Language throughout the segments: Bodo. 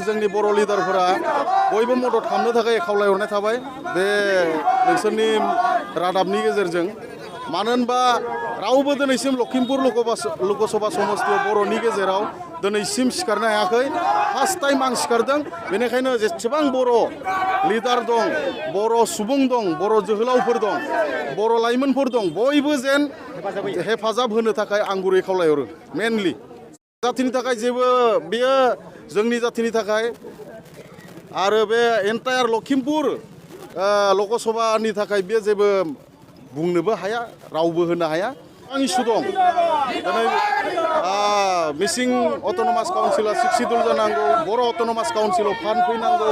जोंनि बर' लिडारफोरा बयबो मदद खालामनो थाखाय खावलायहरनाय थाबाय बे नोंसोरनि रादाबनि गेजेरजों मानो होनबा रावबो दिनैसिम लखिमपुर लकसभा समस्तियाव बर'नि गेजेराव दिनैसिम सिखारनो हायाखै फार्स्ट टाइम आं सिखारदों बेनिखायनो जेसेबां बर' लिडार दं बर' सुबुं दं बर' जोहोलावफोर दं बर' लाइमोनफोर दं बयबो जेन हेफाजाब होनो थाखाय आं गुरै खावलायहरो मेनलि जातिनि थाखाय जेबो बेयो जोंनि जातिनि थाखाय आरो बे एन्टायार लखिमपुर लकसभानि थाखाय बे जेबो बुंनोबो हाया रावबो होनो हाया आं इस्यु दं दिनै मिसिं अट'नमास काउन्सिला 60 दल जानांगौ बर' अट'नमास काउन्सिलाव फान्ड फैनांगौ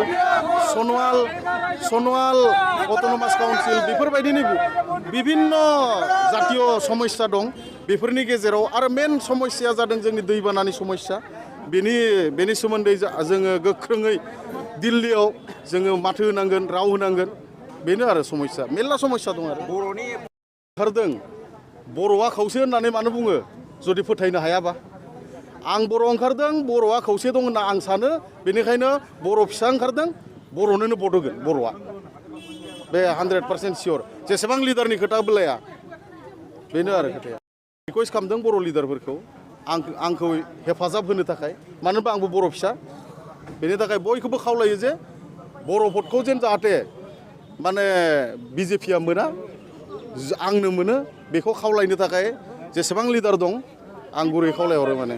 सनवाल अट'नमास काउन्सिल बेफोरबायदिनो बिभिन्न जातीय समस्या दं बेफोरनि गेजेराव आरो मेन समस्याया जादों जोंनि दैबानानि समस्या बेनि सोमोन्दै जोङो गोख्रोङै दिल्लीयाव जोङो माथो होनांगोन राव होनांगोन बेनो आरो समस्या मेरला समस्या दं आरो बर'नि ओंखारदों बर'आ खौसे होननानै मानो बुङो जुदि फोथायनो हायाबा आं बर' ओंखारदों बर'आ खौसे दं होनना आं सानो बेनिखायनो बर' फिसा ओंखारदों बर'नोनो भट होगोन बर'आ बे 100% सियर जेसेबां लिडारनि खोथा बोलाया बेनो आरो खोथाया रिकुवेस्ट खालामदों बर' लिडारफोरखौ आंखौ हेफाजाब होनो थाखाय मानो होनबा आंबो बर' फिसा बेनि थाखाय बयखौबो खावलायो जे बर' भटखौ जेन जाहाथे माने बिजेपिया मोना आंनो मोनो बेखौ खावलायनो थाखाय जेसेबां लिडार दं आं गुरै खावलायहरो माने